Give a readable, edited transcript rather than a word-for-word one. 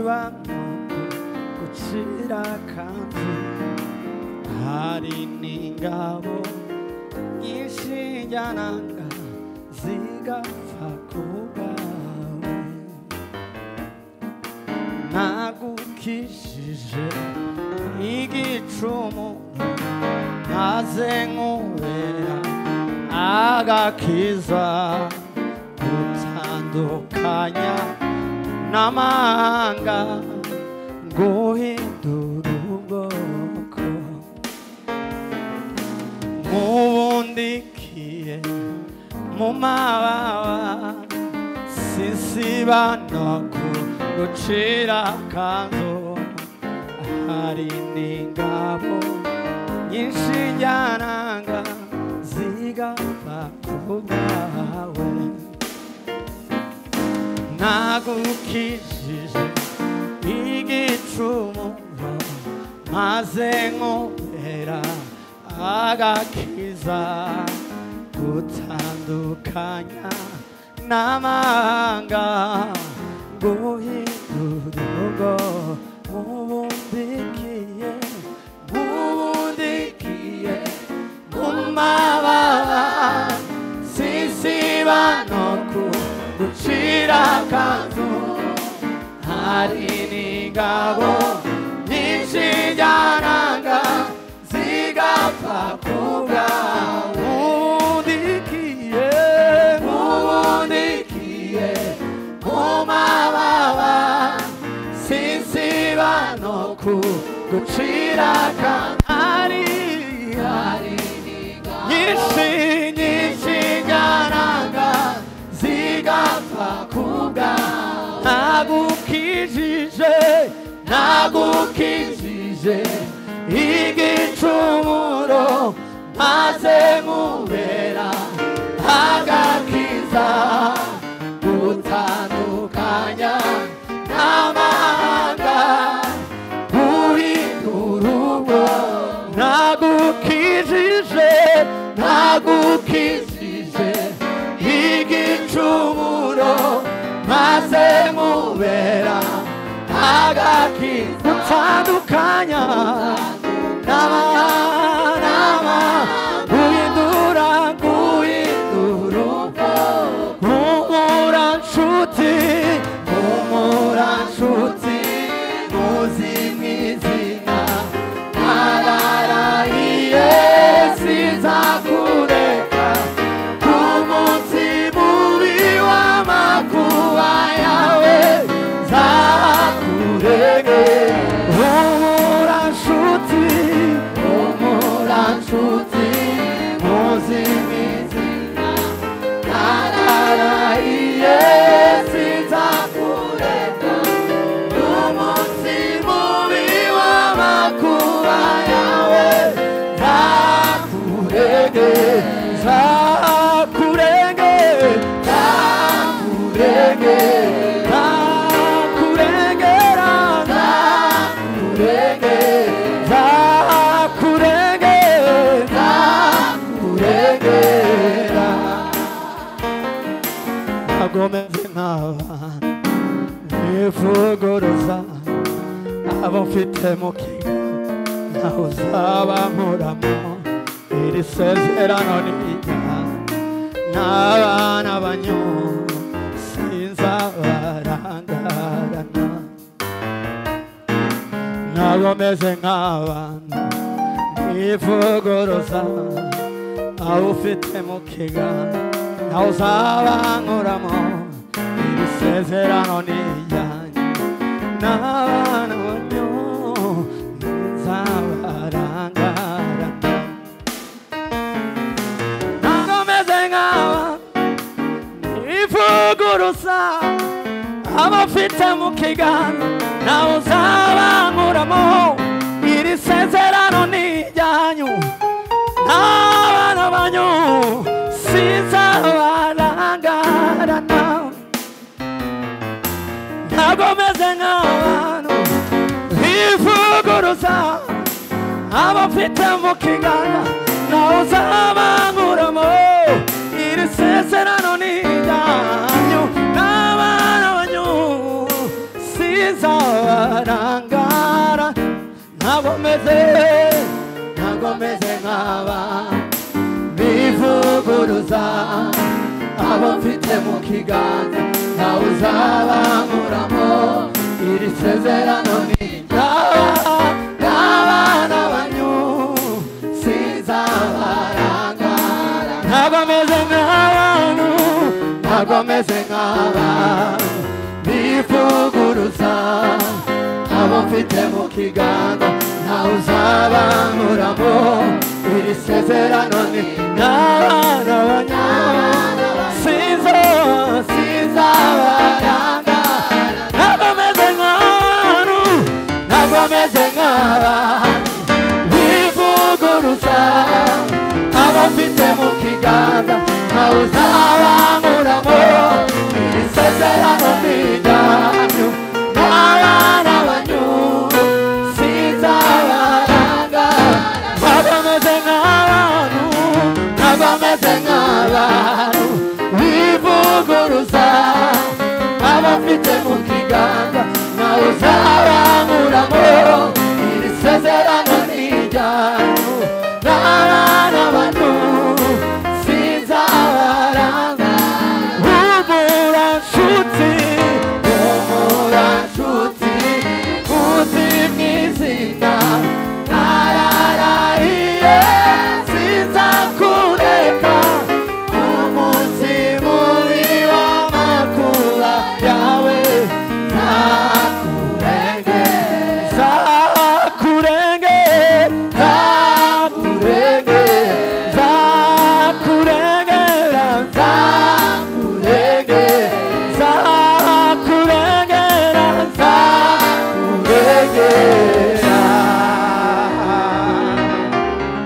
Sinsiba gucira akanzu hari n'ingabo nyinshi njyananga zigapfa ku bwawe nagukijije igicumuro maze nkubera agakiza gutandukanya n'amahanga guhindura ubwoko nkubundikiye mu mababa sinsiba no kugucira akanzu hari n'ingabo nyinshi njyananga zigapfa ku bwawe nagukijije igicumuro maze nkubera agakiza gutandukanya n'amahanga guhindura ubwo mubundikiye mubundikiye mu mababa sinsiba no kugucira akanzu hari n'ingabo nyinshi njyananga zigapfa ku bwawe mubundikiye mubundikiye mu mababa sinsiba no kugucira akanzu hari nyinshi nyinshi njyananga zigapfa ku bwawe nagukijije nagukijije igicumuro maze nkubera agakiza gutandukanya n'amahanga guhindura ubwo nagukijije nagukijije igicumuro maze nkubera agakiza gutandukanya n'amahanga guhindura guhindura ubwo humura nshuti humura nshuti muzi mw'izina nararahiye sinzakureka ku munsi mubi w'amakuba yawe nzakurege humura nshuti humura nshuti muzi mw'izina nararahiye sinzakureka umunsi mubi w'amakuba yawe nzakurege nzakurege nzakurege nzakurengera nzakurege nzakurege nzakurengera ntabwo meze nk'abana nivuguruza abo mfite mu kiganza ntaho uzaba nkuramo iri sezerano ni iryanjye n'abana banyu sinzabarangarana ntabwo meze nk'abana nivuguruza abo ufite mu kiganza ntaho uzaba nkuramo iri sezerano ni iryanjye n'abana banyu nzabarangarana ntabwo meze nk'aba nivuguruza abafite mu kiganza nawe uzabankuramo iri sezerano ni iryanyu n'abana banyu sinzabarangarana ntabwo meze nk'abantu bivuguruza abafite mu kiganza nawe uzabankuramo iri sezerano ni iryanyu n'abana banyu. Ntabwo meze, ntabwo meze nk'aba bivuguruza. Abo mfite mu kiganza ntawe uzabankuramo. Iri sezerano ni n'abana banyu sinzabarangara. Ntabwo meze nk'abantu, ntabwo meze nk'abantu bivuguruza. Abo mfite mu kiganza ntawe uzabankuramo. Iri sezerano ni n'abana banyu sinzabarangara. Ntabwo meze nk'abantu, ntabwo meze nk'abantu bivuguruza. Abo mfite mu kiganza ntawe uzabankuramo. Iri sezerano ni iryanyu n'abana banyu sinzabarangara. Ntabwo meze nk'abantu, ntabwo meze nk'abantu bivuguruza. Abo mfite mu kiganza ntawe uzabankuramo.